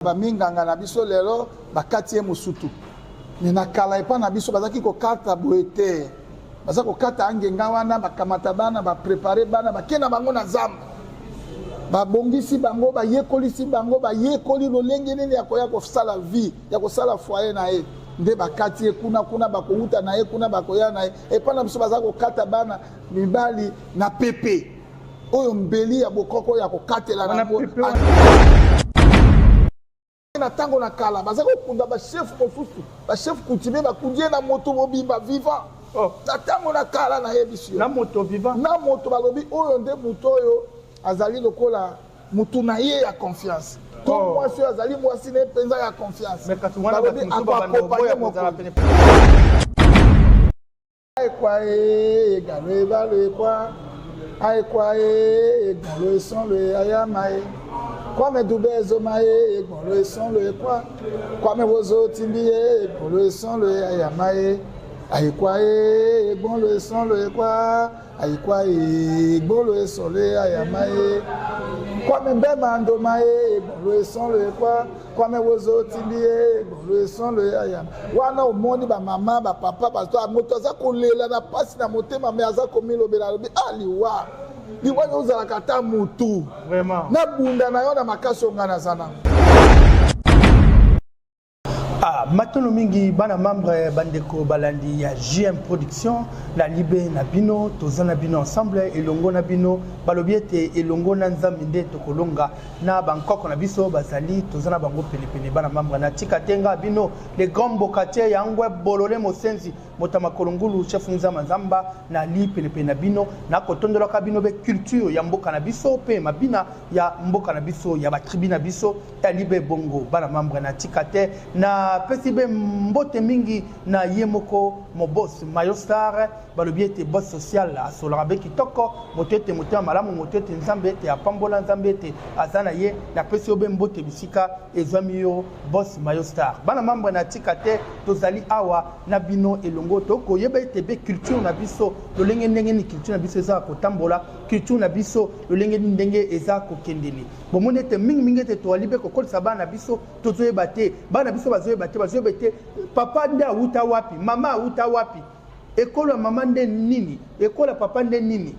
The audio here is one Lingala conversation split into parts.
Baminganga na biso lelo bakati ye mosutu, me na kala epa na biso bazalaki kokata boye te. Baza kokata angenga wana, bakamata bana, baprepare bana, bake na bango na zamba, babongisi bango, bayekolisi bango, bayekoli lolenge nini ya koya kosala vie, ya kosala foyer na ye. Nde bakati ye kuna kuna, bakowuta na ye kuna, bakoya na ye. Epa na biso baza kokata bana mibali na pepe oyo mbeli ya bokoko ya kokatela Wana nango. pepe wana. Na ntango na kala baza kokunda bachef mosusu, bachef coutumier, bakundi ye na moto mobimba vivant. Oh. Na ntango na kala, nayebisi yo. Na moto vivant. Na moto. Balobi oyo nde moto oyo azali lokola motu na ye ya confiance to Oh. mwasi oyo azali mwasi na ye mpenza ya confiance. Mais kasi wana Balobi bato mosusu babanda akoaccompagne koboya kozala mokonzi. pene. Aekwa e egalo ebalo ekwa aekwa e egbon lo eson lo ayama e kwame dube ezoma e egbon lo eson lo ekwa kwame wozo timbi e egbon lo eson lo ayama e aekwa e egbon lo eson lo ekwa aekwa e egbon lo eson lo ayama e kwame mbema ndoma e egbon lo eson lo ekwa kwame wozo timbi ye egbon lo eson lo ayama. Wana omoni bamama, bapapa, bato, moto aza kolela na mpasi na motema, me aza komilobela, alobi: "Ah, liwa, liwa, yo ozalaka ata motu." Vraiment. Nabunda na yo na makasi oyo ngai naza nango. Ah, matono mingi bana membre, bandeko balandi ya JM Production na libe na bino, toza na bino ensemble, elongo na bino. Balobi ete elongo na Nzambe nde tokolonga. Na bankoko na biso bazali, toza na bango penepene. Bana membre na tika te, nga bino le grand mbokatier yangwe bolole mosenzi moto ya makolo ngulu, chef Nzamba Nzamba, nali penepene na bino, nakotondolaka bino be culture ya mboka na biso mpe mabina ya mboka na biso, ya batribu na biso ya libe. Bongo bana membre na tika te, napesi be mbote mingi na ye moko mobos Mayo Star. Balobi ete boss social asolaka be kitoko, moto ete motema malamu, moto ete Nzambe ete apambola, Nzambe ete aza na ye. Napesi yo be mbote bisika ezwami yo, boss Mayo Star. Bana membre na tika te, tozali awa na bino elongo, tokoyeba ete be culture na biso lolenge ndenge nini culture na biso eza kotambola, culture na biso lolenge nini ndenge eza kokendeli. Bomoni ete mingimingi ete toali mpe kokolisa bana na biso, tozoyeba te, bana biso bazoyeba te, bazoyeba ete papa nde awuta wapi, mama awuta wapi, ekolo ya mama nde nini, ekolo ya papa nde nini,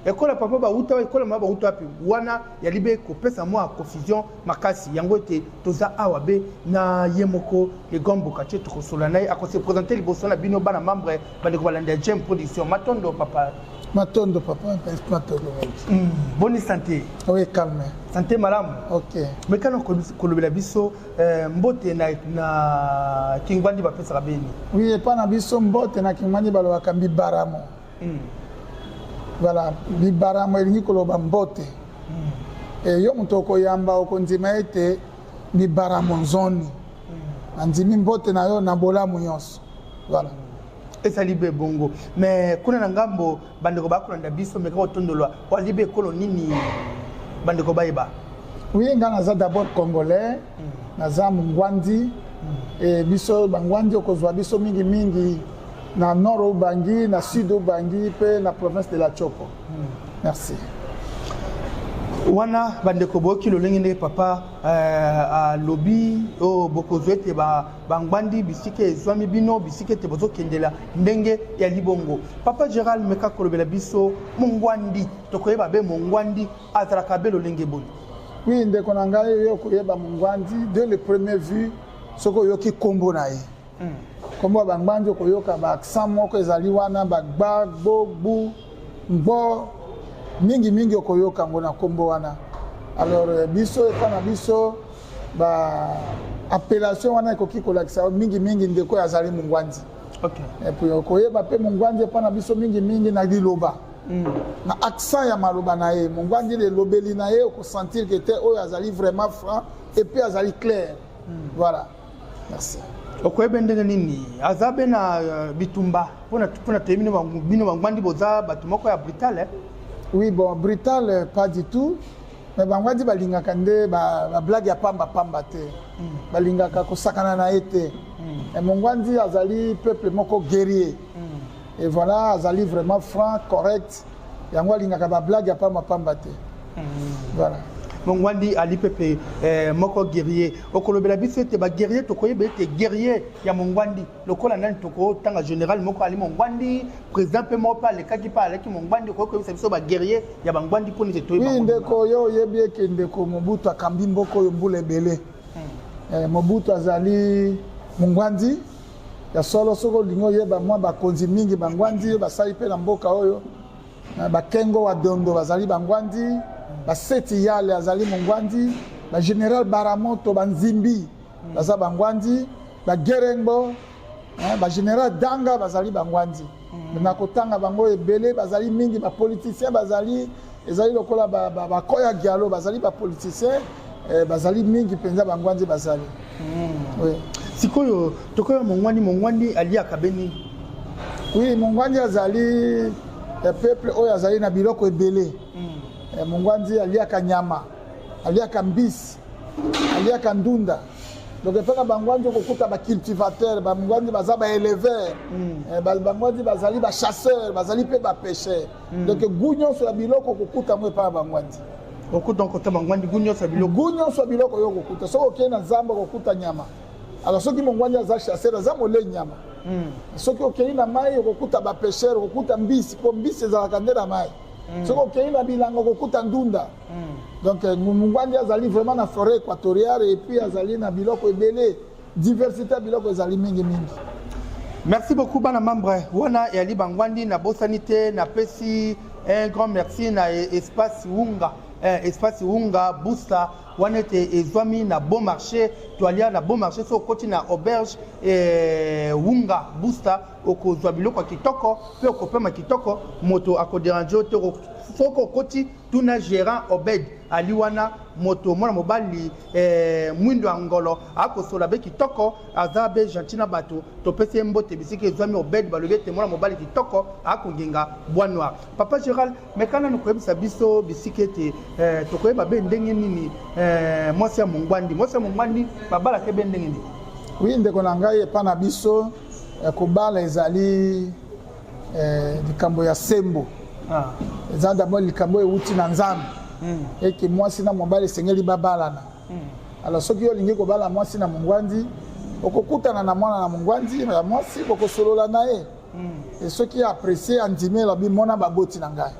ekolo ya papa bawuta wapi, ekolo ya mama bawuta wapi. Wana yali be kopesa mwa confusion makasi. Yango ete toza awa be na ye moko le grand mbokatier, tokosola na ye, akose présenter liboso na bino bana membre, bandeko balandi ya JM Production. Matondo, papa. Matondo, papa, matondo mingi. Boni santé? Oui, calme. Santé malamu? Ok. Mekana kolobela biso mbote na Kingwandi bapesaka beni. Oui, epa na biso mbote na Kingwandi balobaka bibaramo. Voilà, bibaramo elingi koloba mbote. E yo moto okoyamba, okondima ete bibaramo nzoni, nandimi mbote na yo na bolamu nyonso. Voilà. Ezali be bongo. Mais kuna na ngambo, bandeko bakolanda biso, meka kotondolwa wali be ekolo nini, bandeko bayeba. Oui, nga naza d'abord congolais, naza mongwandi. E biso bangwandi, okozwa biso mingimingi na nord Ubangi, na sud Ubangi mpe na province de la Tshopo. Merci. Wana bandeko boyoki lolenge ndenge papa alobi oyo bokozwa ete bangbandi bisika ezwami bino, bisika ete bozokendela ndenge ya libongo. Papa Gérald, meka kolobela biso mongwandi, tokoyeba be mongwandi azalaka be lolenge boni? Oui, ndeko na ngai, oyo koyeba mongwandi dès le premier vue, soki oyoki nkombo na ye, nkombo ya bangbandi, okoyoka baaccent moko ezali wana, bagba, gbo, gbu, ngbo, mingimingi okoyoka yango na nkombo wana. Alors biso epa na biso ba appellation wana ekoki kolakisa mingimingi ndeko oyo azali mongwandi. Et puis okoyeba mpe mongwandi epa na biso mingimingi na liloba, na accent ya maloba na ye. Mongwandi, elobeli na ye, okosentir ke te oyo azali vraiment franc et puis azali clair. Voilà, merci. Okoyeba ndenge nini aza be na bitumba? Mpona toyebi bino bangbandi boza bato moko ya brutal, eh? Oui, bon, brutal pas du tout, mais bangwandi balingaka nde bablague ya pamba pamba te, balingaka kosakana na ye te. Mongwandi azali peuple moko guerrier et voilà, azali vraiment franc, correct. Yango alingaka bablague ya pamba pamba te. Voilà. Mongwandi ali pepe eh, moko guerrier. Okolobela biso ete ba guerrier, tokoyeba ete guerrier ya Mongwandi lokola nani? Tokotanga général moko ali Mongwandi, président mpe moko mpe alekaki mpe alaki Mongwandi. Okoki koyebisa biso ba guerrier ya Bangwandi mpo neti toyeba? Oui, ndeko, yo oyebi eke ndeko Mobutu akambi mboka oyo mbula ebele. Mobutu azali Mongwandi ya solo. Soki olingi oyeba mwa bakonzi mingi Bangwandi oyo basali mpe na mboka oyo, bakengo wa Dondo bazali Bangwandi, baseti Yale azali Mongwandi, bagénéral Baramoto, banzimbi baza Bangwandi, bagerengbo, bagénéral Danga bazali Bangwandi. Na kotanga bango ebele, bazali mingi. Bapoliticien bazali, ezali lokola bakoya Gialo, bazali bapoliticien, bazali mingi mpenza. Bangwandi bazali, oui. Sikoyo tokoya Mongwandi. Mongwandi aliaka be nini? Oui, Mongwandi azali peuple oyo azali na biloko ebele. Mongwandi aliaka nyama, aliaka mbisi, aliaka ndunda. Donc epai na Bangwandi okokuta bacultivateur. Bangwandi baza baéleveur. Bangwandi bazali bachasseur, bazali mpe bapêcheur. Donc goût nyonso ya biloko okokuta yango epai na Bangwandi. Okuta okota Bangwandi goût nyonso ya biloko. Goût nyonso ya biloko oyo okokuta. Soki okei na zamba, okokuta nyama. Alors soki Mongwandi aza chasseur, aza molei nyama. Soki okei na mai, okokuta bapêcheur, okokuta mbisi, mpo mbisi ezalaka nde na mai. Soki okei na bilanga, okokuta ndunda. Donc Mongwandi azali vraiment na forêt équatoriale et puis azali na biloko ebele. Diversité ya biloko ezali mingi mingi. Merci beaucoup, bana membre. Wana eyali Bangwandi. Nabosani te, napesi un grand merci na Espace Wunga, Espace Wunga Busa wana ete ezwami na Bon Marché. Toalia na Bon Marché. So okoti na auberge Wunga Busa, okozwa biloko ya kitoko mpe okopema kitoko, moto akodéranger yo te. Soki okoti, tuna gérant Obed ali wana, moto mwana mobali mwindo ya ngolo, akosola be kitoko, aza be gentil na bato. Topesi ye mbote bisika ezwami. Obed, balobi ete mwana mobali kitoko, akongenga bois noir. Papa Gérald, meka nanu koyebisa biso bisika ete tokoyeba be ndenge nini mwasi ya Mongwandi, mwasi ya Mongwandi babalaka be ndenge nini? Oui, ndeko na ngai, epa na biso kobala ezali likambo ya sembo. Eza d'abord likambo euti na Nzambe, eke mwasi na mobali esengeli babalana. Alors soki yo olingi kobala mwasi na Mongwandi, okokutana na mwana na Mongwandi ya mwasi, bokosolola na ye. E soki apprécie, andimi, elobi: "Mona baboti na ngai."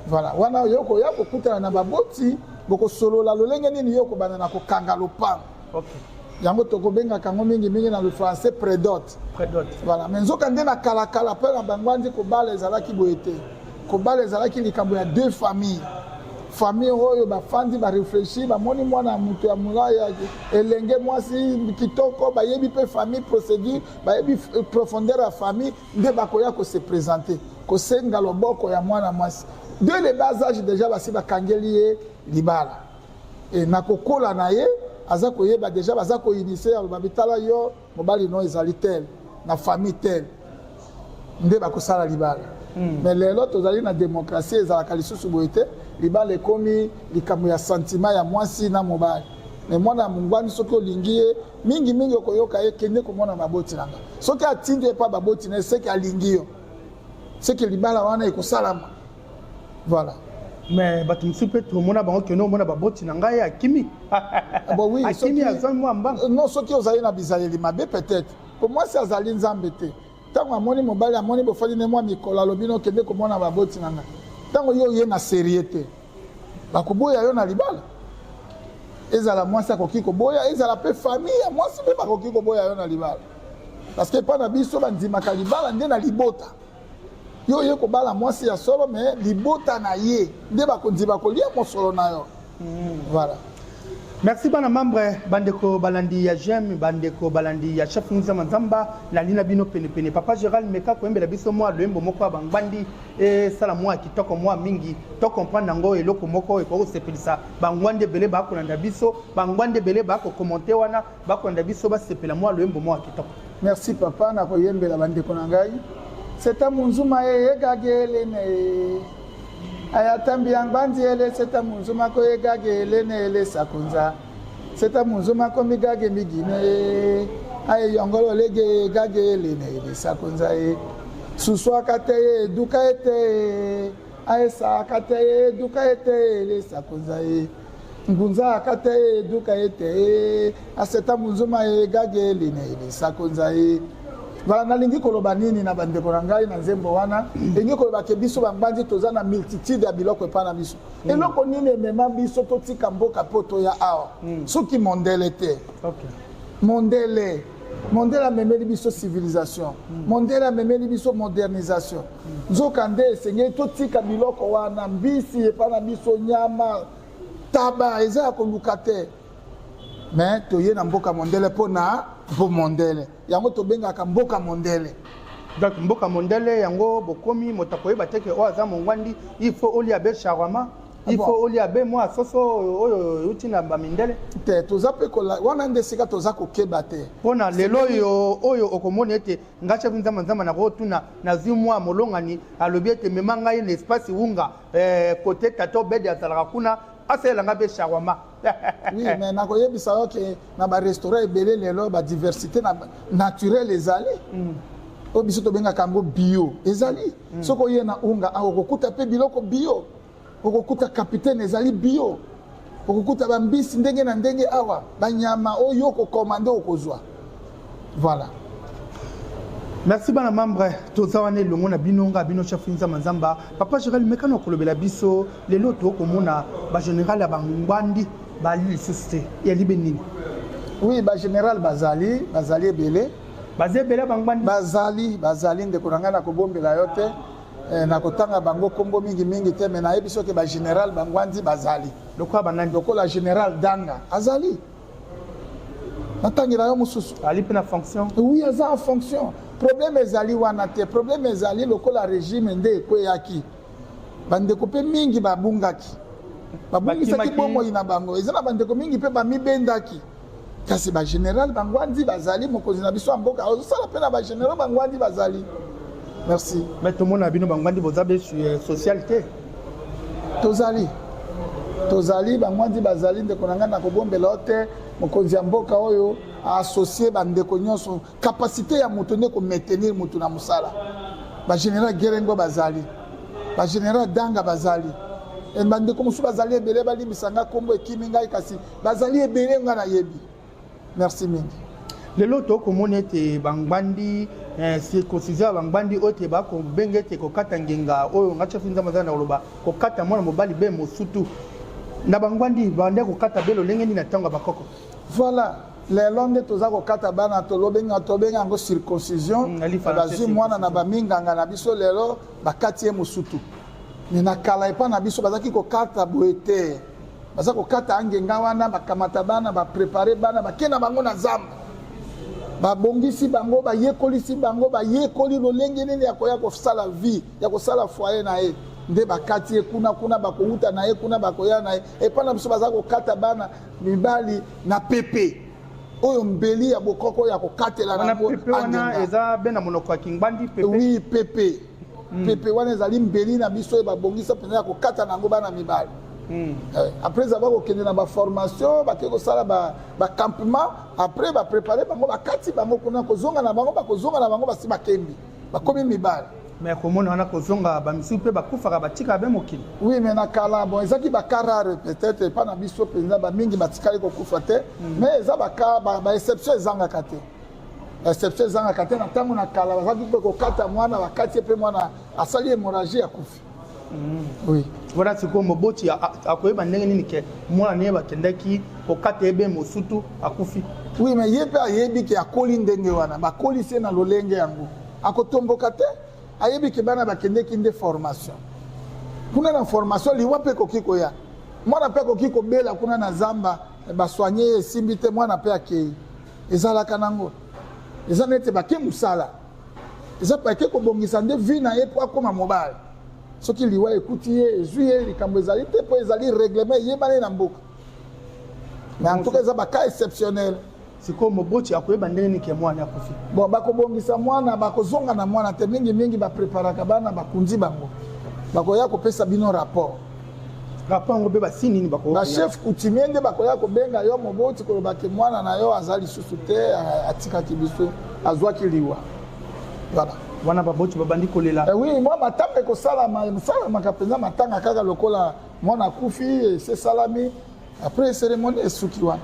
Voilà, wana yo koya kokutana na baboti, bokosolola lolenge nini yo kobanda na kokanga lopango. Yango tokobengaka yango mingimingi na le français prédot. Prédot. Voilà. Mais nzoka nde na kalakala mpe na Bangwandi, kobala ezalaki boye te. Kobala ezalaki likambo ya deux familles. Famille oyo bafandi, baréfléchir, bamoni mwana ya moto ya molai, elenge mwasi kitoko, bayebi mpe famille, procédure bayebi, profondeur ya famille, nde bakoya kose présenter, kosenga loboko ya mwana mwasi. Dès le bas âge déjà basi bakangeli ye libala. E na kokola na ye, aza koyeba déjà, baza koinitier, aloba: "Bitala yo, mobali no ezali tel, na famille tel." Nde bakosala libala. Mais lelo tozali na démocratie, ezalaka lisusu boye te. Libala ekomi likambo ya sentiment ya mwasi na mobali. Mais mwana ya Mongwandi, soki olingi ye mingimingi, okoyoka ye: "Kende komona baboti na nga." Soki atindi ye mpa baboti na ye, seke alingi yo, seke libala wana ekosalama. Voilà. Mais bato mosusu mpe tomona bango kende omona baboti na ngai, akimi. Bon, oui, akimi, azwami mwa mbanga. Non, soki ozali na bizaleli mabe peut-être, po mwasi azali nzambe te. Ntango amoni mobali, amoni bofandi ne mwa mikolo, alobi: "No, okende komona baboti na ngai." Ntango yo oye na sérieux te, bakoboya yo na libala. Ezala mwasi akoki koboya, ezala mpe famille ya mwasi mpe bakoki koboya yo na libala, parce que epa na biso bandimaka libala nde na libota. Yo oye kobala mwasi ya solo, mais libota na ye nde bakondima kolia mosolo na yo. Voilà. Merci, bana membre, bandeko balandi ya gem, bandeko balandi ya chef Nzamba Nzamba, nali na bino penepene. Papa Gérald, meka koyembela biso mwa loyembo moko ya Bangbandi, esala mwa kitoko mwa mingi, to comprendre yango. Eloko moko ekoki kosepelisa Bangwandi ebele bakolanda biso, Bangwandi ebele bakocommenter wana, bakolanda biso, basepela mwa loyembo moko ya kitoko. Merci, papa. Nakoyembela bandeko na ngai. Seta munzuma ye egagelene ayatambi yangbandi ele, seta munzuma ko egage elene ele sakunza, seta munzuma ko migage migine aye yongolo lege egage elene ele sakunza ye suswaka te ye eduka ete aye saaka te ye eduka ete ele sakunza ye. Ngunza akata ye duka ye te eh, aseta munzuma ye gage line lisakonza ye. Voilà, nalingi koloba nini na bandeko na ngai na nzembo wana? Elingi koloba ke biso bangbandi toza na multitude ya biloko epai na biso. Eloko nini emema biso totika mboka mpo toya awa? Soki mondele te. Mondele, mondele amemeli biso civilisation, mondele amemeli biso modernisation. Nzokande esengeli totika biloko wana, mbisi epai na biso, nyama, taba eza ya koluka te. Mais toye na mboka mondele mpo na mpo mondele yango tobengaka mboka mondele. Donc mboka mondele yango bokomi moto akoyeba te ke oyo aza mongwandi, il faut olia be shawarma, il faut olia be mwa soso oyo euti na bamindele. Te, toza mpe wana nde esika toza kokeba te. Mpona lelo oyo oyo okomona ete nga chef Nzamba Nzamba nakotuna, nazwi mwa molongani alobi ete mema ngai na espace wunga, kote tata Obede azalaka kuna, asalela nga be shawarma. Oui, mais nakoyebisa yo ke na barestaurant ebele lelo badiversité na naturelle ezali. Oyo biso tobengaka yango bio ezali. Soki oye na unga awa, okokuta mpe biloko bio, okokuta capitaine ezali bio, okokuta bambisi ndenge na ndenge awa, banyama oyo okokomande okozwa. Voilà. Merci bana membre, toza wana elongo na bino, nga bino chef Nzamba Nzamba. Papa Gérald, mekano kolobela biso lelo tokomona ba général ya bangbandi bali lisusu te, yali be nini? Oui, ba général bazali, bazali ebele. Baza ebele bangbandi. Bazali, bazali ndeko na ngai, nakobombela yo te. Nakotanga bango kombo mingi mingi te, mais nayebi soki ba général bangwandi bazali. Lokola banani? Lokola général Danga azali. Natangela yo mosusu. Ali mpe na fonction? Oui, aza en fonction. Problème ezali wana te. Problème ezali lokola régime nde ekweyaki, bandeko mpe mingi babungaki, babungisaki bomoi na bango. Eza na bandeko mingi mpe bamibendaki, kasi bagénéral bangwandi bazali. Mokonzi na biso ya mboka azosala mpe na bagénéraux bangwandi bazali. Merci. Mais tomona bino bangwandi boza be social te. Tozali, tozali, bangwandi bazali. Ndeko na ngai, nakobombela yo te, mokonzi ya mboka oyo aassocie bandeko nyonso. Capacité ya moto nde komaintenir moto na mosala. Bagénéral Gerengo bazali, bagénéral Danga bazali, bandeko mosusu bazali ebele. Balimbisa nga, nkombo ekimi ngai, kasi bazali ebele ngai nayebi. Merci mingi. Lelo tokomona ete bangbandi, circoncision ya bangbandi oyo te bakobenga ete kokata ngenga, oyo nga chef Nzambe aza na koloba kokata mwana mobali be mosutu na bangbandi, bande kokata be lolenge nini na ntango ya bakoko? Voilà, lelo nde toza kokata bana, tolobenga, tobenga yango circoncision. Bazwi mwana na baminganga na biso lelo, bakati ye mosutu. Me na kala epa na biso bazalaki kokata boye te. Baza kokata angenga wana, bakamata bana, baprépare bana, bakei na bango na zamba, babongisi bango, bayekolisi bango, bayekoli lolenge nini ya koya kosala vie, ya kosala foyer na ye. Nde bakati ye kuna, kuna bakowuta na ye, kuna bakoya na ye. Epai na biso baza kokata bana mibali na pepe, oyo mbeli ya bokoko ya kokatela. Nango wana eza be na monoko ya kingbandi pepe? Oui, pepe. Pepe wana ezali mbeli na biso oyo babongisa mpenza ya kokata na yango bana mibali. Après avoir kokende na baformation, bake kosala bacampement, après baprépare bango, bakati bango kuna, kozonga na bango, bakozonga na bango basi bakembi, bakomi mibali. Mais komona wana kozonga, bamisusu mpe bakufaka, batikaka be mokili. Oui, mais na kala, bon, ezalaki bacas rare peut-être. Epa na biso mpenza bamingi batikali kokufa te, mais eza bacas, baexception ezangaka te, exception ezangaka te. Na ntango na kala bazalaki mpe kokata mwana, bakati ye mpe mwana asali hémorragie, akufi. Oui. Wana sikoyo moboti akoyeba ndenge nini ke mwana naye bakendaki kokata ye be mosutu akufi? Oui, mais ye mpe ayebi ke akoli ndenge wana, bakolisi ye na lolenge yango, akotomboka te. Ayebi ke bana bakendeki nde formation. Kuna na formation, liwa mpe ekoki koya, mwana mpe akoki kobela kuna na zamba, basoigne ye, esimbi te, mwana mpe akei. Ezalaka nango, eza neti bake mosala, eza bake kobongisa nde vie na ye mpo akóma mobali. Soki liwa ekuti ye, ezwi ye, likambo ezali te, mpo ezali règlement eyebani na mboka. Mais en tout cas eza bacas exceptionnel. Sikoyo moboti akoyeba ndenge nini ke mwana akufi? Bon, bakobongisa mwana, bakozonga na mwana te. Mingimingi bapreparaka bana, bakundi bango, bakoya kopesa bino rapport. Rapport yango mpe basi nini? Bachef coutumier nde bakoya kobenga yo moboti, koloba ke mwana na yo aza lisusu te, atikaki biso, azwaki liwa. Voilà. Wana baboti babandi kolela. Oui, mwa matanga ekosalama, esalamaka mpenza matanga kaka lokola mwana akufi, esi esalami. Après cérémonie esuki wana.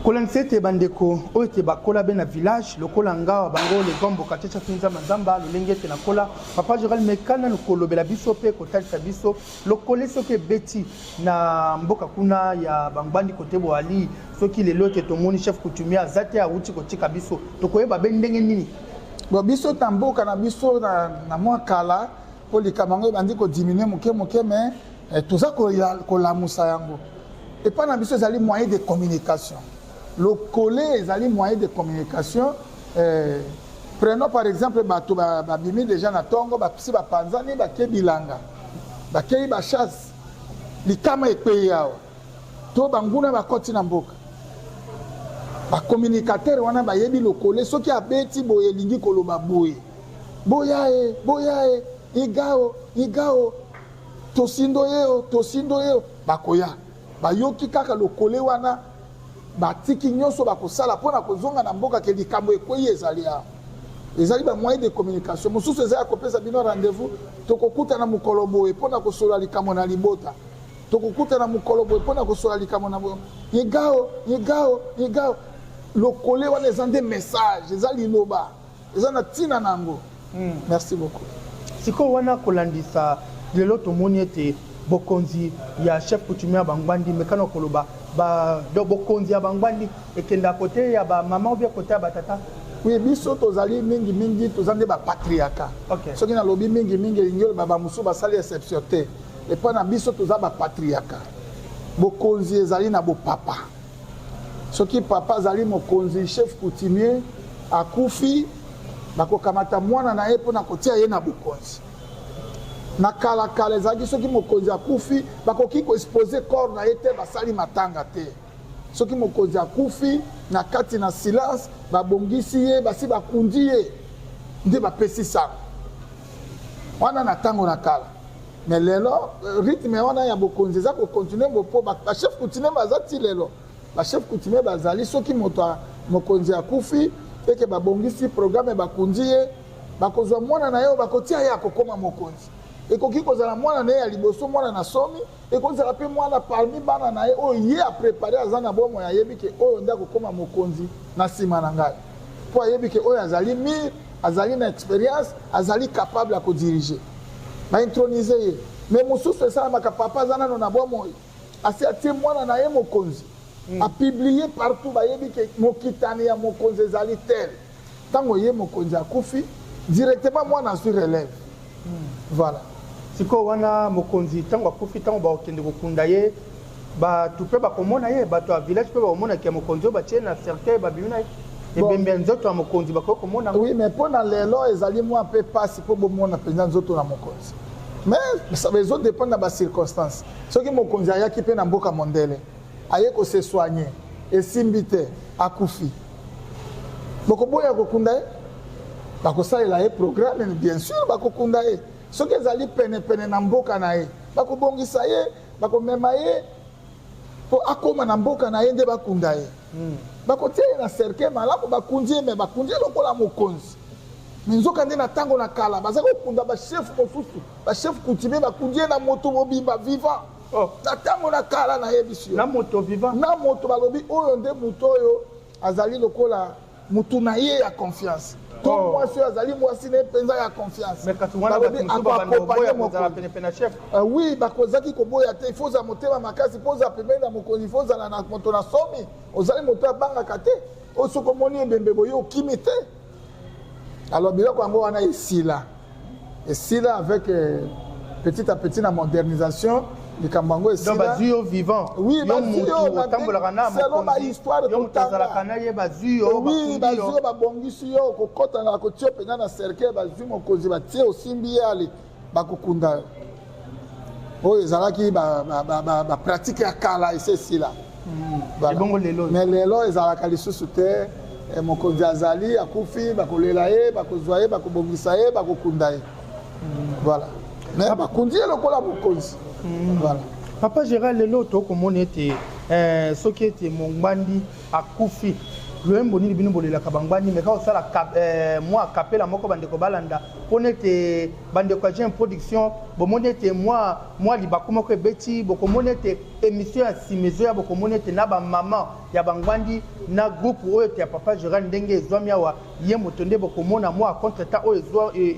Kolandisa ete bandeko oyo ete bakola be na village lokola ngawa bango le grand Mboka Chacha Finza Manzamba lolenge ete nakola. Papa Gérald, meka nanu kolobela biso mpe kotalisa biso lokole soki ebeti na mboka kuna ya bangbandi kote boali. Soki lelo ete tomoni chef coutumier aza te, awuti kotika biso, tokoyeba be ndenge nini? Bon, biso na mboka na biso na mwa kala, mpo likambo yango ebandi kodiminuer moke moke, mais toza kolamusa yango epai na biso. Ezali moyen de communication, lokole ezali moyen de communication. Prenons par exemple bato babimi déjà na ntongo, basi bapanzani, bake bilanga, bakei bachasse, likama ekweyi awa to banguna bakɔti na mboka. Bacommunicateur wana bayebi lokole, soki abeti boye elingi koloba boye: boya e, boya e, igao igao, tosindo ye o, tosindo ye o. Bakoya, bayoki kaka lokole wana, batiki nyonso bakosala mpona kozonga na mboka ke likambo ekwei ezali awa. Ezali bamoyen de communication mosusu, eza ya kopesa bino rendez-vous: tokokutana mokolo boye mpona kosolola likambo na libota, tokokutana mokolo boye mpona kosolola likambo na boye, yegao yegao yegao. Lokole wana eza nde message, eza liloba, eza na ntina na yango. Merci beaucoup. Sikoyo wana kolandisa lelo, tomoni ete bokonzi ya chef coutumier ya bangbandi, mekana koloba ba, donc bokonzi ya bangbandi ekenda kote ya bamama ou bien kote ya batata? Oui, biso tozali mingimingi, toza nde bapatriarcat. Soki nalobi mingimingi, elingi oloba bamosusu basali exception te. Epai na biso toza bapatriarcat. Bokonzi ezali na bopapa. Soki papa azali mokonzi, chef coutumier, akufi, bakokamata mwana na ye mpona kotia ye na bokonzi. Na kalakala ezalaki soki mokonzi akufi, bakoki koexposer corps na ye te, basali matanga te. Soki mokonzi akufi, na kati na silence babongisi ye, basi bakundi ye, nde bapesi sango wana na ntango na kala. Mais lelo rythme wana ya bokonzi eza kocontinuer mpo bachef coutumier baza ti lelo. Bachef coutumier bazali. Soki moto mokonzi akufi, eke babongisi programme, bakundi ye, bakozwa mwana na ye oyo bakotia ye, akokóma mokonzi. Ekoki kozala mwana na ye ya liboso, mwana na somi, ekozala mpe mwana parmi bana na ye oyo ye aprépare, aza na bomoi, ayebi ke oyo nde akokóma mokonzi na nsima na ngai, mpo ayebi ke oyo azali mûr, azali na expérience, azali capable ya kodiriger, baintroniser ye. Mais mosusu esalamaka, papa aza nano na bomoi, asi atie mwana na ye mokonzi, apublier partout, bayebi ke mokitani ya mokonzi ezali tel. Ntango ye mokonzi akufi, directement mwana azwi relève. Voilà. Sikoyo wana mokonzi ntango akufi, ntango bakokende kokunda ye, bato mpe bakomona ye, bato ya village mpe bakomonaki ya mokonzi oyo batie na cercueil, babimi na ye, ebembe ya nzoto ya mokonzi bakoki komona? Oui, mais mpo na lelo ezali mwa mpe mpasi mpo bomona mpenza nzoto na mokonzi, mais ezodépendre na bacirconstance. Soki mokonzi ayaki mpe na mboka mondele, aye kose soigner, esimbi te, akufi, bokoboya kokunda ye? Bakosalela ye programme, bien sûr bakokunda ye. Soki ezali penepene na mboka na ye, bakobongisa ye, bakomema ye mpo akóma na mboka na ye nde bakunda ye. Bakotia ye na cercueil malamu, bakundi ye, mais bakundi ye lokola mokonzi. Mais nzoka nde na ntango na kala baza kokunda bachef mosusu, bachef coutumier, bakundi ye na moto mobimba, vivant. Oh. Na ntango na kala, nayebisi yo. Na moto vivant? Na moto. Balobi oyo nde moto oyo azali lokola motu na ye ya confiance to mwasi oyo azali mwasi na ye mpenza ya confiance. Mais kasi wana bato mosusu babanda koboya kozala penepene na chef. Oui, bakozaki koboya te. Il faut ozala motema makasi mpo ozala pembeni na mokonzi. Il faut ozala na moto na somi, ozali moto abangaka te, oyo soki omoni ebembe boye okimi te. Alors biloko yango wana esila, esila avec petit à petit na modernisation, likambo yango Donc esila. Bazwi yo vivant? Oui, yo bazwi mutu yo otambolaka na selon bahistoire. Yo moto ozalaka na ye, bazwi yo, oui, bakundi bazwi yo. yo, babongisi yo, kokɔta na kotia mpenza na cercueil, bazwi mokonzi, batie, osimbi ye, ale bakokunda yo. Oyo ezalaki bapratique ya kala, esi esila. Voilà. Ebongo lelo? Mais lelo ezalaka lisusu te. Mokonzi azali, akufi, bakolela ye, bakozwa ye, bakobongisa ye, bakokunda ye. Voilà, mais bakundi ye lokola mokonzi. Voilà. Papa Gérald, lelo tokomona ete soki ete mongbandi akufi, Loyembo nini bino bolelaka bangbandi? Meka kosala mwa kapela moko, bandeko balanda, mpona ete bandeko ya GM Production bomoni ete mwa libaku moko ebeti. Bokomoni ete émission ya nsima ezoya, bokomoni ete na bamama ya bangbandi na groupe oyo ete ya papa Gérald ndenge ezwami awa, ye moto nde bokomona mwa contretemps oyo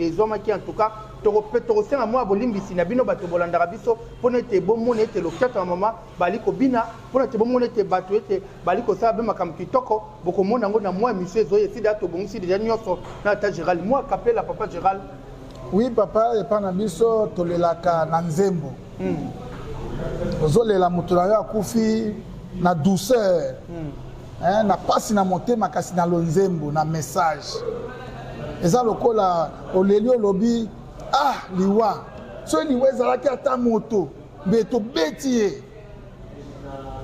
ezwamaki. En tout cas, tokosenga mwa bolimbisi na bino bato bolandaka biso, mpona ete bomona ete loketo ya mama bali kobina, mpona ete bomona ete bato ete bali kosala mpe makambo kitoko. Bokomona yango na mwa émission ezoya. Esida, tobongisi déjà nyonso na ata Gérald. Mwa kapela, papa Gérald. Oui papa, epa na biso tolelaka na nzembo. Ozolela moto na yo akufi na douceur, na pasi na motema, kasi na lonzembo na message eza lokola oleli, olobi: "Ah liwa, soki liwa ezalaki ata moto, mbe tobeti ye.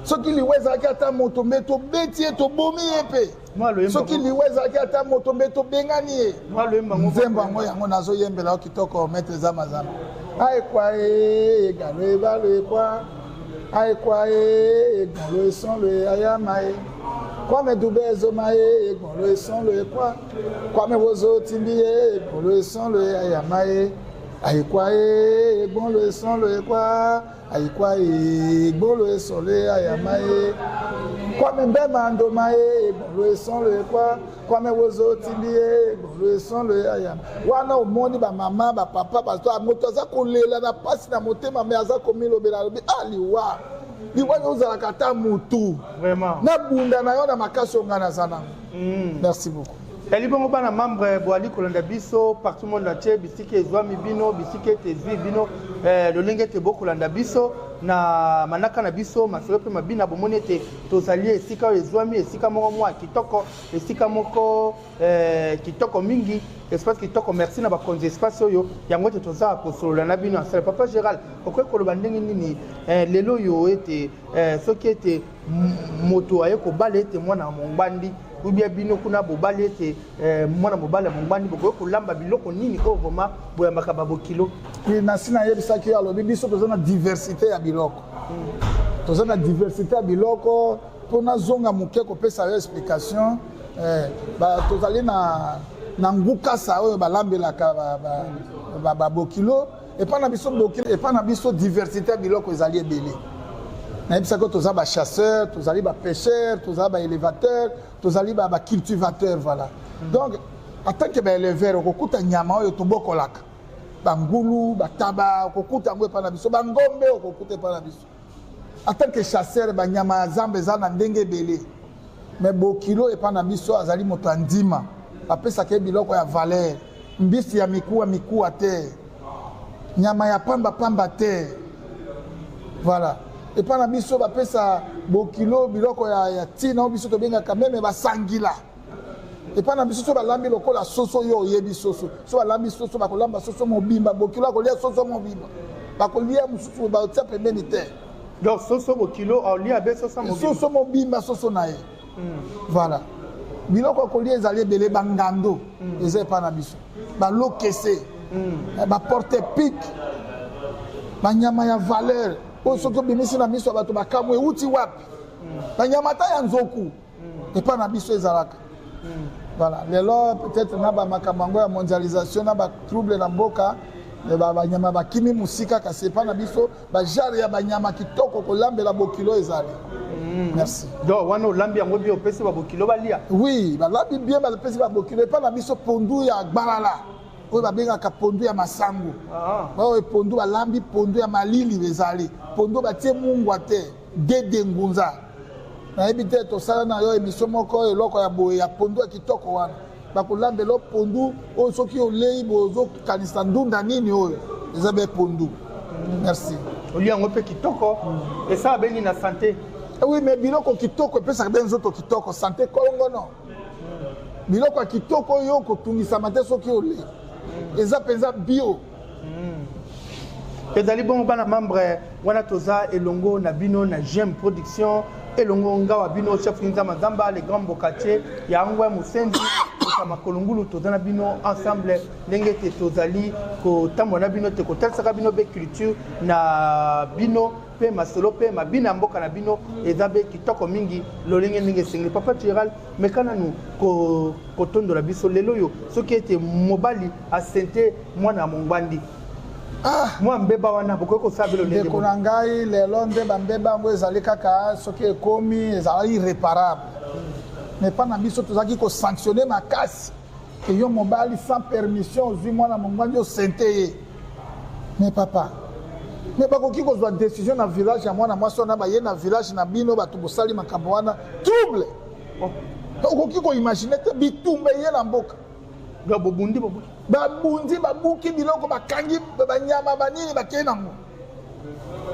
Soki liwa ezalaki ata moto, mbe tobeti ye, tobomi ye mpe. Soki liwa ezalaki ata moto, mbe tobengani ye." Nzembo yango, yango nazoyembela yo kitoko. Maître Zamazama aekwa e egalo ebalo ekwa aekwa e egbonlo esonlo e ayama e kwame dube ezoma ye egbonlo esonlo ekwa kwame wozo timbi ye egbonlo esonlo e ayama ye ayekwa e egbonlo esonlo ekwa ayikwa e egbonlo esonlo e ayama ye kwame mbema ndoma ye egbonlo esonlo ekwa kwame wozo timbi ye egbonlo esonlo e ayama. Wana omoni bamama, bapapa, bato, moto aza kolela na mpasi na motema, me aza komilobela, alobi: "Ah liwa, liwa yo ozalaka ata motu, nabunda na yo na makasi oyo ngai naza nango." Merci beaucoup. Eli bongo, bana membre boali kolanda biso partout monde entier, bisika ezwami bino, bisika ete ezwi bino, lolenge ete bokolanda biso na manaka na biso masolo mpe mabina, bomoni ete tozali esika oyo ezwami esika moko mwa kitoko, esika moko kitoko mingi, espace kitoko. Merci na bakonzi espace oyo yango ete toza kosolola na bino asala. Papa Gérald, okoki koloba ndenge nini lelo oyo ete soki ete moto aye kobala ete mwana mongbandi, ubia bino kuna bobali ete mwana mobali ya mongbandi, bokoki kolamba biloko nini oyo vraiment boyambaka babokilo? Nasi nayebisaki yo, alobi biso toza na diversité ya biloko, toza na diversité ya biloko. Mpo nazonga moke kopesa yo explication, tozali na ngukasa oyo balambelaka babokilo epai na biso. Bokilo epai na biso, diversité ya biloko ezali ebele. Nayebisaki toza bachasseur, tozali bapêcheur, tozali baélevateur, tozali bacultivateur, voilà. Donc en tant que baéleveur, okokuta nyama oyo tobokolaka, bangulu, bataba, okokuta yango epai na biso, bangombe okokuta epai na biso. En tant que chasseur, banyama ya zamba eza na ndenge ebele. Me bokilo epai na biso azali moto ya ndima, bapesaka ye biloko ya valeur, mbisi ya mikuwa mikuwa te, nyama ya pambapamba te, voilà. Epai na biso bapesa bokilo biloko ya ntina oyo biso tobengaka même basangila. Epai na biso so balambi lokola soso, yo oyebi soso, so balambi soso, bakolamba soso mobimba, bokilo akolia soso mobimba, bakolia mosusu batia pembeni te. Donc soso, bokilo aolia be soso mobimba? Soso mobimba, soso na ye, voilà. Biloko ya kolia ezali ebele, bangando eza epai na biso, balokese, baporte-pique, banyama ya valeur oyo soki obimisi na miso ya bato, bakamwe euti wapi, banyama ata ya nzoku epai na biso ezalaka, voilà. Lelo peut-être na bamakambo yango ya mondialisation na batrouble na mboka, banyama bakimi mosika, kasi epai na biso bagenre ya banyama kitoko kolambela bokilo ezali. Merci. Donc wana olambi yango bien, opesi babokilo balia? Oui, balambi bien, bapesi babokilo. Epai na biso pondu ya gbalala oyo babengaka pondu ya masangu, oyo pondu balambi, pondu ya malili ezali pondu batie mungwa te, dede ngunza. Nayebi te, tosala na yo émission moko, eloko ya boye ya pondu ya kitoko wana bakolambela pondu oyo soki olei boye, ozokanisa ndunda nini oyo eza be pondu. Merci. Olia yango mpe kitoko, esala beni na santé? Oui, mais biloko kitoko epesaka be nzoto kitoko, santé kolongono. Biloko ya kitoko oyo kotungisama te soki olei, eza mpenza bio. Ezali bongo, bana membre, wana toza elongo na bino na GM Production, elongo ngawa bino chef Nzamba Nzamba, le grand mbokatier ya ngwe mosenzi. Kolamusa makolo ngulu, toza na bino ensemble ndenge ete tozali kotambola na bino te, kotalisaka bino be culture na bino mpe masolo mpe mabina ya mboka na bino eza be kitoko mingi lolenge ndenge esengeli. Papa Gerald, meka nanu kotondola biso lelo oyo, soki ete mobali asente mwana ya mongbandi, mwa mbeba wana bokoki kosala belo ndenge? Ndeko na ngai, lelo nde bambeba yango ezali kaka soki ekomi ezalaki irréparable, mais mpa na biso tozalaki kosanctionner makasi ke yo mobali sans permission ozwi mwana mongwandi, osente ye. Mais papa, mais bakoki kozwa décision na village ya mwana mwasi wana, baye na village na bino, bato bosali makambo wana, trouble okoki koimaginer te, bitumba eye na mboka. Donc bobundi, bobuki? Babundi, babuki biloko, bakangi banyama, banini, bakei nango.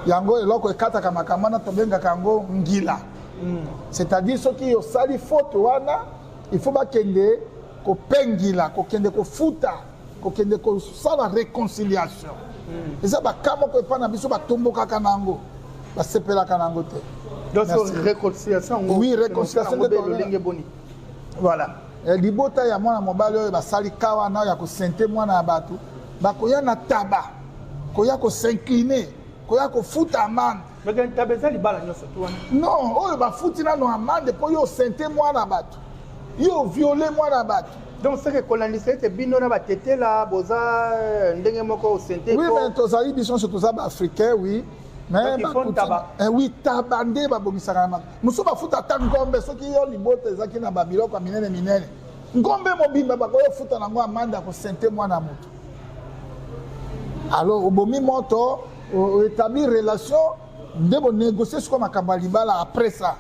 Yango eloko ekataka makambo wana tobengaka yango ngila, c'est-à-dire soki osali faute wana, il faut bakende kopengila, kokende kofuta, kokende kosala réconciliation. Eza baka moko epai na biso batombokaka na yango, basepelaka na yango te. Donc réconciliation yango? Oui, réconciliation. Nde lolenge boni? Voilà. Libota ya mwana mobali oyo basali ka wana ya kosente mwana ya bato, bakoya na taba, koya kos'incliner, koya kofuta amende. Mais taba eza libala nyonso tu wana? Non, oyo bafuti nano amende mpo yo osente mwana bato, yo oviole mwana bato. Donc soki kolandisa ete bino na batetela boza ndenge moko, osente? Oui, mais tozali biso nyonso toza baafricain, oui. Mais taba. Oui, taba nde babongisaka na mosusu, bafuta ata ngombe. Soki yo libota ezalaki na babiloko ya minene minene, ngombe mobimba bakoki ofuta nango amende ya kosente mwana moto. Alors obomi moto, oétablir relation nde bonégocie sikoyo makambo ya libala après ça.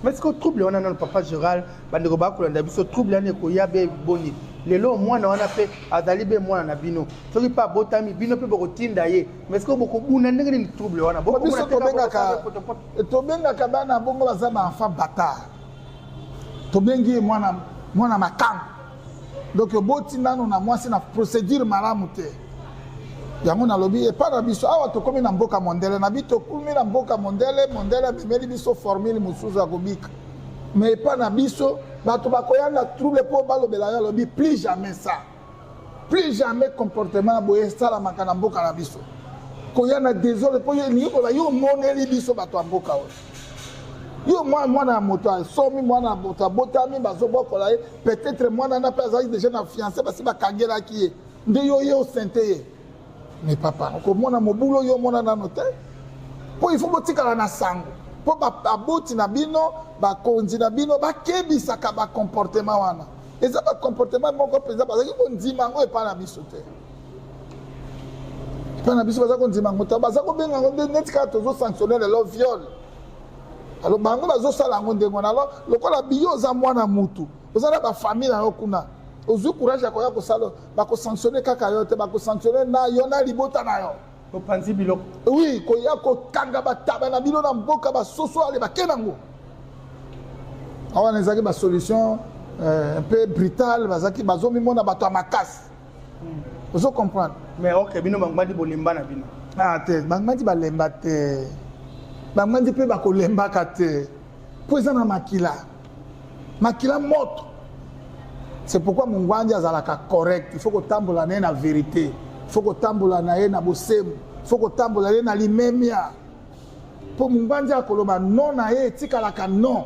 Mais sikoyo trouble wana nano, papa Gérald, bandeko bakolanda biso, trouble wana ekoya be boni? Lelo mwana wana mpe azali be mwana na bino, soki mpe abotami, bino mpe bokotinda ye, mais sikoyo bokobuna ndenge nini trouble wana? Biso tobengaka bana bongo baza baenfant bâtard, tobengi ye mwana, mwana makambo. Donc oboti nano na mwasi na procédure malamu te. Yango nalobi, epai na biso awa tokómi na mboka mondele na bi, tokomi na mboka mondele, mondele amemeli biso formule mosusu ya kobika. Mais epai na biso bato bakoya na trouble mpo balobela yo, alobi plus jamais ça, plus jamais comportement boye esalamaka na mboka na biso. Koya na désordre mpo elingi koloba yo omoneli biso bato ya mboka oyo, yo mwana ya moto asomi, mwana ya moto abotami, bazobokola ye, peut-être mwana wana mpe azalaki déjà na fiancé, basi bakangelaki ye, nde yo ye osente ye. Mais papa, okomona mobulu oyo omona nano te, mpo il faut botikala na sango, mpo baboti na bino, bakonzi na bino bakebisaka bacomportement wana. Eza bacomportement moko mpenza bazalaki kondima yango epai na biso te. Epai na biso baza kondima yango te, baza kobenga yango neti kaka tozosanctionne lelo viol. Alors bango bazosala yango ndenge wana. Alors lokola biyo oza mwana mutu, oza na bafamille na yo kuna, ozwi courage ya koya kosala, bakosanctionne kaka yo te, bakosanctionne na yo na libota na yo. Opanzi biloko. Oui, koya kokanga bataba na bino na mboka, basoso ale bake nango. Awana ezalaki basolution un peu brutale, bazalaki bazomimona bato ya makasi, ozo comprendre? Mais ok, bino bangbandi bolemba na bino? Ah te, bangbandi balemba te, bangbandi mpe bakolembaka te, mpo eza na makila, makila moto. C'est pourquoi mongwandi azalaka correct. Il faut kotambola na ye na vérité, il faut kotambola na ye na bosembo, il faut kotambola na ye na limemia, mpo mongwandi akoloba non na ye etikalaka non,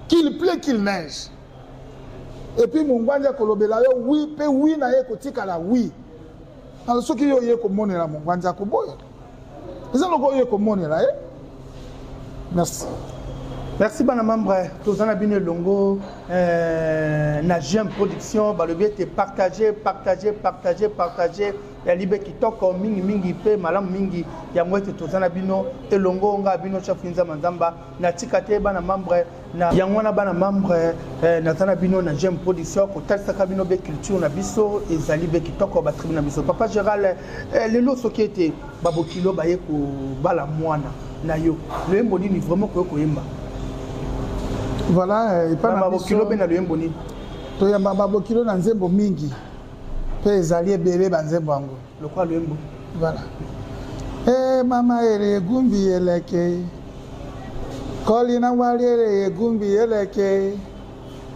qu'il pleut, qu'il neige. Et puis mongwandi akolobela yo oui, mpe oui na ye ekotikala oui. Alors soki yo oye komonela mongwandi, akoboya, eza loko oye komonela ye. Merci. Merci bana membre, toza na bino elongo na GM Production. Balobi ete partage, partage, partage, partage ya libe kitoko mingimingi mpe malamu mingi. Yango ete toza na bino elongo, nga bino chef Nzamba Nzamba, natika te bana membre na yango wana. Bana membre, naza na bino na GM Production, kotalisaka bino be culture na biso ezali be kitoko, batribu na biso. Papa Gérald, lelo soki ete babokilo baye kobala mwana na yo, loyembo nini vraiment koyo koyemba? Voilà, epai na babokilo mpe na loyembo nini? Toyamba babokilo na nzembo mingi, mpe ezali ebele banzembo yango. Lokola loyembo? Voilà. E mama ere egumbi eleke kolina ngwali ere egumbi eleke.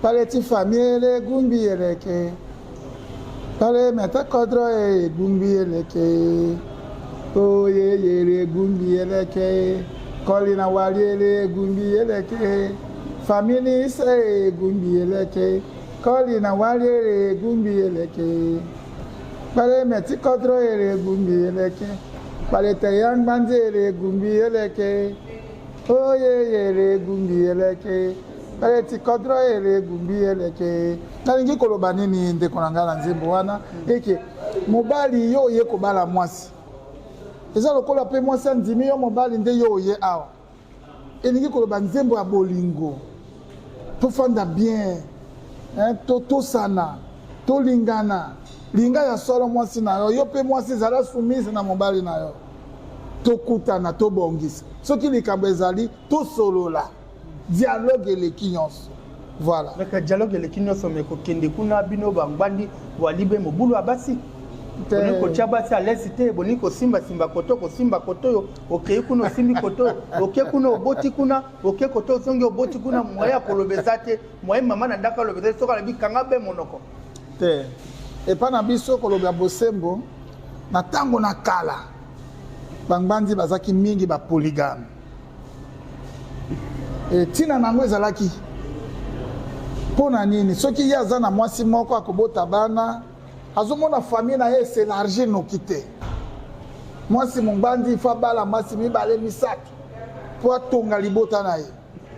Paleti famille gumbi eleke. Pale mete kodro e gumbi eleke. Oye yere gumbi eleke. Kolina wali ele gumbi eleke. Famille se gumbi eleke. Kolina wali ele gumbi eleke. Pale meti kodro ele gumbi eleke. Pale te yang banzi ele gumbi eleke. Oye yere gumbi eleke. Pale ti kodro ele gumbi eleke. Nalingi koloba nini, ndeko na ngai, na nzembo wana? Eke mobali, yo oye kobala mwasi, eza lokola mpe mwasi andimi yo mobali nde yo oye awa. Elingi koloba nzembo ya bolingo, tofanda bien, totosana, tolingana. Linga ya solo mwasi na yo, yo mpe mwasi ezala soumise na mobali na yo. Tokutana, tobongisa. Soki likambo ezali, tosolola. Dialogue eleki nyonso, voilà. Donc dialogue eleki nyonso, me kokende kuna, bino bangbandi walibe mobulu ya basi, bolingi kotia basi à l'aise te, bolingi kosimbasimba koto, kosimba koto oyo, okei kuna osimbi koto oyo, oke kuna oboti kuna, oke koto ozongi oboti kuna. Moye ya koloba eza te, moye mama na ndako aloba eza te. Soki alobi, kanga be monoko. Te, epa na biso, koloba bosembo, na ntango na kala, bangbandi bazalaki mingi bapolygame. Ntina na yango ezalaki mpo na nini? Soki ye aza na mwasi moko, akobota bana, azomona famille na ye es'élargir noki te. Mwasi mongbandi ifo abala mwasi mibale, misato mpo atonga libota na ye.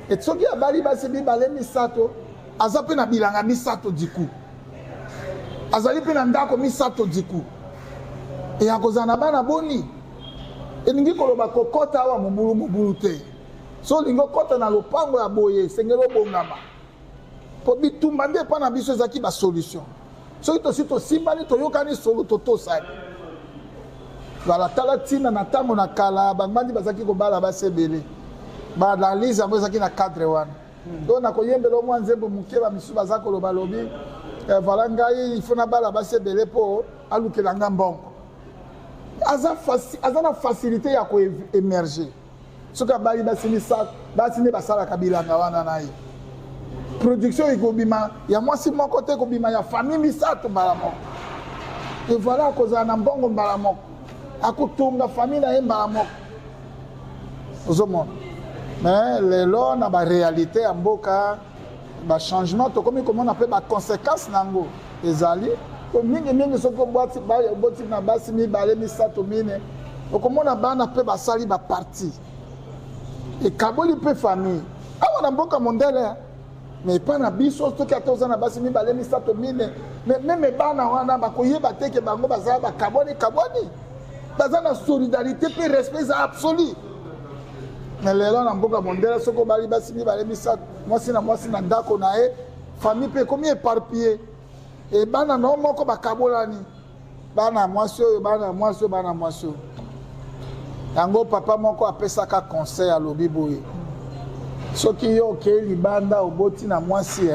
Et soki abali basi mibale, misato, aza mpe na bilanga misato, diku azali mpe na ndako misato, diku e akozala na bana boni? Elingi koloba kokɔta awa mobulu mobulu te. So olingi okɔta na lopango ya boye, esengeli obongama, mpo bitumba nde epa na biso ezalaki basolution. Soki tosi tosimbani, toyokani solo, totosani. Voilà, tala ntina na ntango na kala bangbandi bazalaki kobala basi ebele. Baanalyse yango ezalaki na cadre wana. To na koyembela mwa nzembo moke, bamisusu baza koloba, lobi voilà, ngai il faut nabala basi ebele mpo alukela nga mbongo. Aza na facilité ya koémerger soki abali basi misato. Basi nde basalaka bilanga wana na ye. Production ekobima ya mwasi moko te, ekobima ya famille misato mbala moko. Et voilà, akozala na mbongo mbala moko, akotonga famille na ye mbala moko. Ozomona, mais lelo na baréalité ya mboka, bachangement tokomi komona mpe baconséquence na yango ezali po mingimingi. Soki oboti na basi mibale, misato, mine, okomona bana mpe basali baparti, ekaboli mpe famille awa na mboka mondele. Mais epa na biso, soki ata oza na basi mibale, misato, mine, mais même bana wana bakoyeba te ke bango baza bakabwani kabwani. Baza na solidarité mpe respect eza absolu. Mais lelo na mboka mondele, soki obali basi mibale, misato, mwasi na mwasi na ndako na ye, famille mpe ekomi éparpillé. E bana na moko bakabolani, bana ya mwasi oyo, bana ya mwasi oyo, bana ya mwasi oyo. Yango papa moko apesaka conseil, alobi boye: soki yo okei libanda, oboti na mwasi,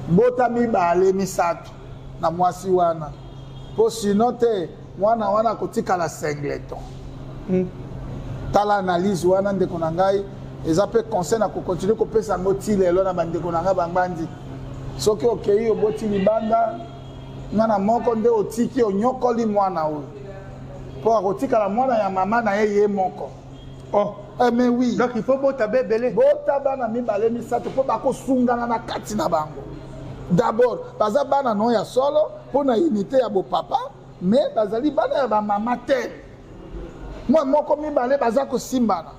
bota mibale, misato na mwasi wana, mpo sinon te mwana wana akotikala singleton. Tala analyse wana, ndeko na ngai, eza mpe conseil na kocontinuer kopesa yango ti lelo na bandeko na ngai bangbandi. Soki okei, oboti libanda, mwana moko nde otiki, onyokoli mwana oyo, mpo akotikala mwana ya mama na ye ye moko. Oh. Eh, mais oui. Donc il faut bota bebele. Bota bana mibale, misato, mpo bakosungana na kati na bango. D'abord baza bana no ya solo mpo na unité ya bopapa, mais bazali bana ya bamama te. Mwa moko, mibale, baza kosimbana.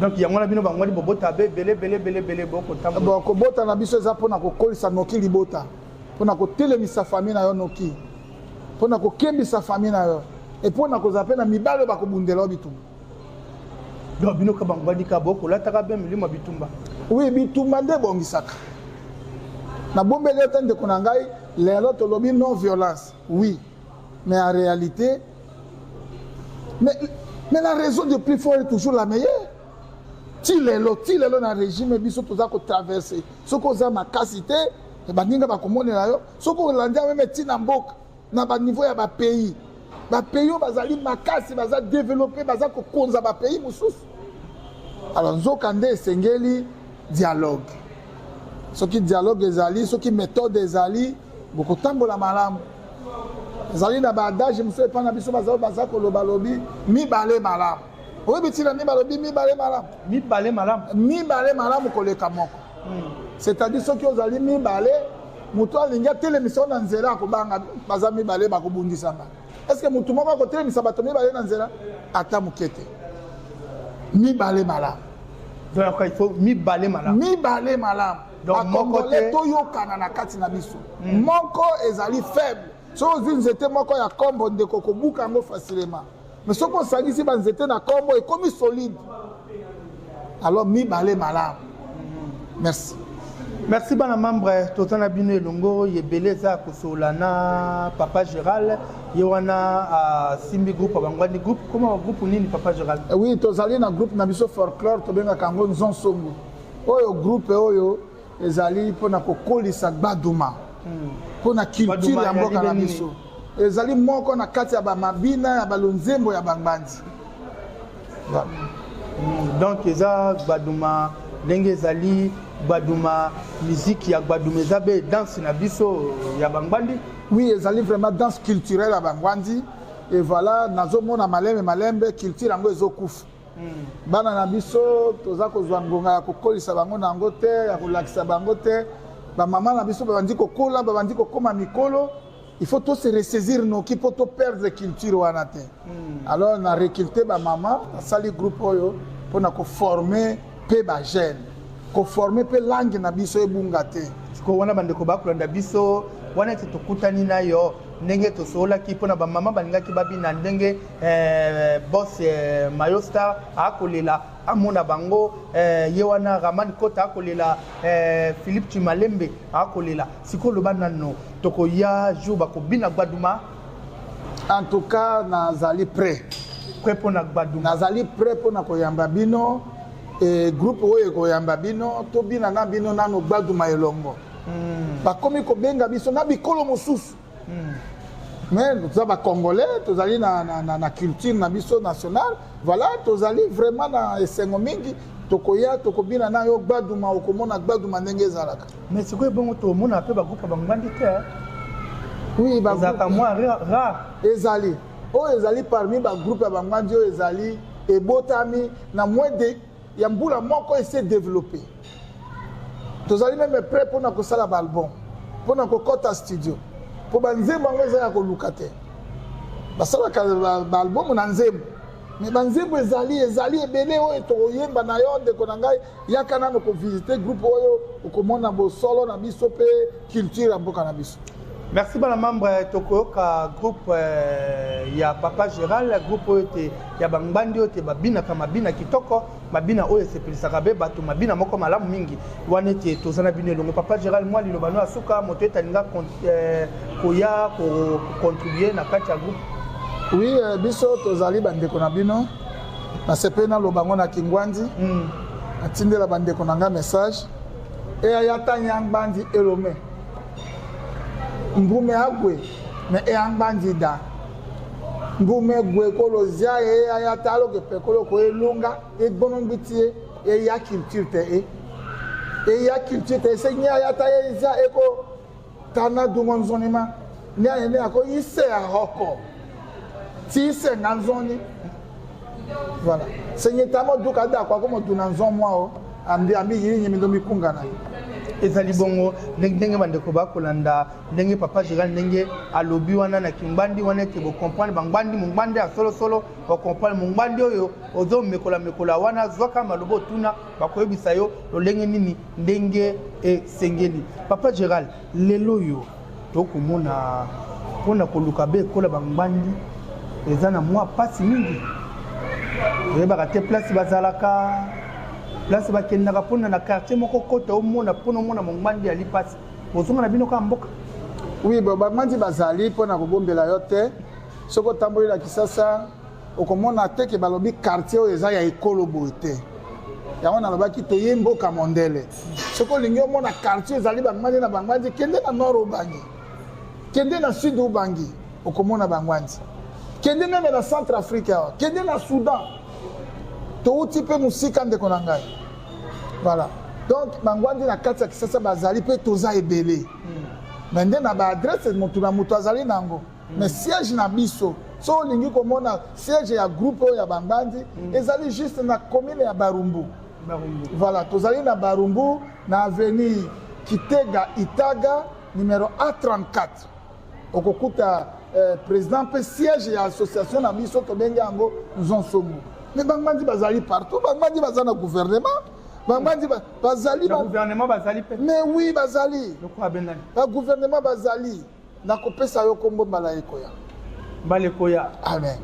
Donc yango na bino bangwali bobota be ebele ebele ebele ebele, bokotambola. Bon, kobota na biso eza mpona kokolisa noki libota, mpona kotelemisa famille na yo noki, mpona kokembisa famille na yo, e mpona kozala mpe na mibale oyo bakobundela yo bitumba. Donc bino ka bangwali ka bokolataka be milimo ya bitumba. Oui, bitumba nde ebongisaka. Nabombeli yo te, ndeko na ngai. Lelo tolobi non violence, oui, mais en réalité, mais la raison de plus fort est toujours la meilleure. Ti lelo, ti lelo na régime biso toza kotraverser, soki oza makasi te, baninga bakomonela yo. Soki olandi yango même ntina mboka na baniveau ya bapays, bapays oyo bazali makasi, baza développé, baza kokonza bapays mosusu. Alors nzoka nde esengeli dialogue. Soki dialogue ezali, soki méthode ezali, bokotambola malamu. Ezali na baadage mosusu epai na biso bazali baza koloba lobi mibale malamu. Oyebi ntina nini balobi mibale malamu? Mibale malamu. Mibale malamu koleka moko. C'est-à-dire soki ozali mibale, moto alingi atelemisa yo na nzela akobanga, baza mibale bakobundisa nga. Est-ce que motu moko akotelemisa bato mibale na nzela? Ata moke te. Mibale malamu. Donc il faut mibale malamu. Mibale malamu. Donc, moko Bakongolais te. toyokana na kati na biso. Moko ezali faible. Soki ozwi nzete moko ya kombo, ndeko, kobuka yango facilement. Mais soki osangisi banzete na kombo, ekomi solide. Alors mibale malamu. Merci. Merci bana membre, toza na bino elongo ebele eza ya kosolola na papa Gérald. Ye wana asimbi groupe ya Bangwandi. Groupe koma groupe nini, papa Gérald? Oui, tozali na groupe na biso folklore, tobengaka yango Nzonsongo. Oyo groupe oyo ezali mpona kokolisa gbaduma, mpona culture Gbaduma ya mboka na yali nini? biso. Ezali moko na kati ya bamabina ya balonzembo ya Bangbandi. Voilà. Donc eza gbaduma ndenge ezali gbaduma, musique ya gbaduma eza be danse na biso ya Bangbandi. Oui, ezali vraiment danse culturelle ya Bangwandi. Et voilà, nazomona malembe malembe culture yango ezokufa. Bana na biso toza kozwa ngonga ya kokolisa bango na yango te, ya kolakisa bango te. Bamama na biso babandi kokola, babandi kokóma mikolo, il faut to se ressaisir noki mpo to perdre culture wana te. Alors na recruter bamama, nasali groupe oyo mpona koformer mpe bajeune, koformer mpe langue na biso ebunga te. Sikoyo wana bandeko bakolanda biso wana ete tokutani na yo ndenge tosololaki mpona bamama balingaki babina ndenge boss Mayo Star akolela amona bango ye wana Raman Kota akolela, Philippe Chimalembe akolela. Sikoyo loba nano, tokoya jour bakobina gbaduma? En tout cas nazali prêt. Prêt mpona gbaduma? Nazali prêt mpona koyamba bino e groupe oyo ekoyamba bino, tobina na bino nano gbaduma elongo. Bakomi kobenga biso na bikolo mosusu, mais toza bacongolais, tozali na culture na biso nationale. Voilà, tozali vraiment na esengo mingi. Tokoya, tokobina na yo gbaduma, okomona gbaduma ndenge ezalaka. Mais sikoyo ebongo tomona mpe bagroupe ya Bangbandi te? Oui. Ezalaka mwa rare. Ezali oyo ezali parmi bagroupe ya Bangwandi oyo ezali ebotami na moins de ya mbula moko, ese développé. Tozali même prêt mpona kosala baalbum, mpona kokɔta studio, mpo banzembo yango eza ya koluka te. Basalaka baalbum na nzembo, mais banzembo ezali ebele oyo tokoyemba na yo. Ndeko na ngai, yaka nano kovisite groupe oyo, okomona bosolo na biso mpe culture ya mboka na biso. Merci bana membre. Tokoyoka groupe ya papa Gérald, groupe oyo te ya Bangbandi oyo te babinaka mabina kitoko, mabina oyo esepelisaka be bato, mabina moko malamu mingi wana ete toza na bino elongo. Papa Gérald, mwa liloba no ya suka, moto ete alinga koya kocontribue na kati ya groupe. Oui, biso tozali bandeko na bino. Nasepeli naloba ngo na kingwandi. Natindela bandeko na nga message eyayata nyangbandi elome mbume agwe me eyangbandi da mbume gwe kolo zia eyayata aloke pe kolo ko elunga egbono ngbiti ye eya culture te e eya culture te ese nye ayata ezia eko tana dungo nzonima ne ayene ako ise ahoko ti ise nga nzoni. Voilà, senye tamo duka da kwa komo duna nzon mwa o ambi ambi yiri nyemi ndo mikunga na ye. Ezali bongo ndenge bandeko bakolanda ndenge papa Gérald ndenge alobi wana na kingbandi wana ete bocomprendre bangbandi, mongbandi ya solosolo bocomprendre mongbandi oyo ozomekola mekola wana, zwaka maloba, otuna, bakoyebisa yo lolenge nini ndenge esengeli. Papa Gérald, lelo oyo tokomona mpona koluka be ekola bangbandi eza na mwa mpasi mingi. Toyebaka te place bazalaka, place bakendaka mpona na quartier moko kota omona mpona omona mongbandi ya lipasi ozonga na bino kaka mboka. Oui, bo bangbandi bazali mpona kobombela yo te. Soki otamboli na Kisasa, okomona te ke balobi quartier oyo eza ya ekolo boye te. Yango nalobaki toye mboka mondele. Soki olingi omona quartier ezali bangbandi na bangbandi, kende na nord Ubangi, kende na sud Ubangi, okomona bangbandi. Kende même na Centre Afrique awa, kende na Soudan. Touti mpe mosika, ndeko na ngai. Voilà. Donc bangwandi na kati ya Kisasa bazali mpe, toza ebele. Mais nde na baadresse, motu na moto azali nango. Mais siège na biso, so olingi komona siège ya groupe oyo ya bangbandi, ezali juste na commune ya Barumbu. Barumbu. Voilà, tozali na Barumbu, na avenue Kitega Itaga, numéro A34. Okokuta président mpe siège ya association na biso, tobengi yango Nzonsomo. Mais bangbandi bazali partout. Bangbandi baza na gouvernement, bangbandi bazali Na gouvernement bazali mpe? Mais oui, bazali. Lokola bendani? Bagouvernement bazali. Nakopesa yo kombo mbala ekoya. Mbala ekoya. Amen.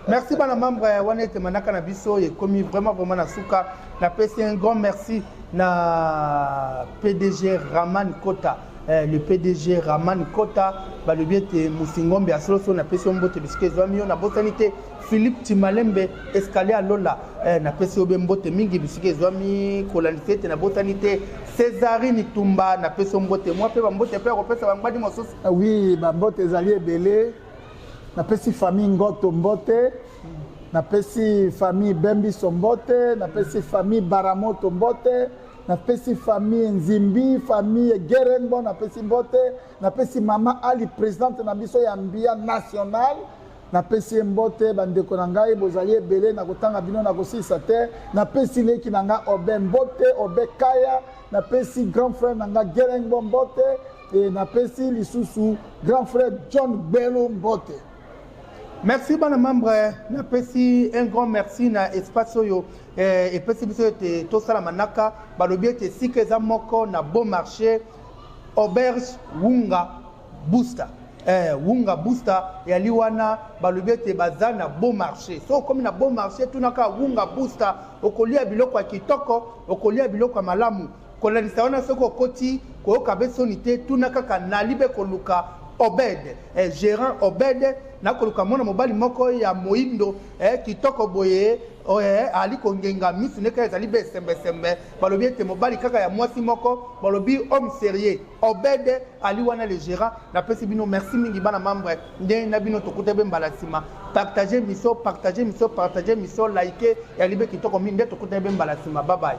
Merci bana membre. Wana ete manaka na biso ekomi vraiment vraiment na suka. Napesi un grand merci na PDG Raman Kota, le PDG Raman Kota, balobi ete Musingombe ya soloso. Napesi yo mbote bisika ezwami yo. Nabosani te Philippe Timalembe, Escalier Alola, napesi yo be mbote mingi bisika ezwami. Kolandisa ete nabosani te Césarine Tumba, napesi yo mbote mwa mpe bambote mpe ya kopesa bangbandi mosusu. Oui, bambote ezali ebele. Napesi famille Ngoto mbote, napesi famille Bembiso mbote, napesi famille Baramoto mbote, napesi famille Nzimbi, famille Gerenbo napesi mbote, napesi mama Ali, présidente na biso ya Mbia national, napesi ye mbote. Bandeko na ngai bozali ebele, na kotanga bino na kosilisa te. Napesi leki na ngai Obe mbote, Obe Kaya. Napesi grand frère na ngai Gerengbo mbote e napesi lisusu grand frère John Gbelo mbote. Merci bana membre. Napesi un grand merci na espace oyo epesi biso ete tosala manaka. Balobi ete esika eza moko na Beau Marché, auberge Wunga Booster, Wunga Booster yali wana. Balobi ete baza na Beau Marché. So okomi na Beau Marché, tunaka Wunga Booster, okolia biloko ya kitoko, okolia biloko ya malamu. Kolandisa wana, soki okoti, koyoka be soni te, tuna kaka nali be koluka Obed, gérant Obed. Nakoluka mwana mobali moko ya moindo, kitoko boye, ali kongenga misu ndenge ezali be sembesembe. Balobi ete mobali kaka ya mwasi moko, balobi homme sérieux, Obed ali wana, le gérant. Napesi bino merci mingi bana membre. Nde na bino tokuta be mbala nsima. Partage mission, partage mission, partage mission, like yali be kitoko mingi. Nde tokuta be mbala nsima. Bye bye.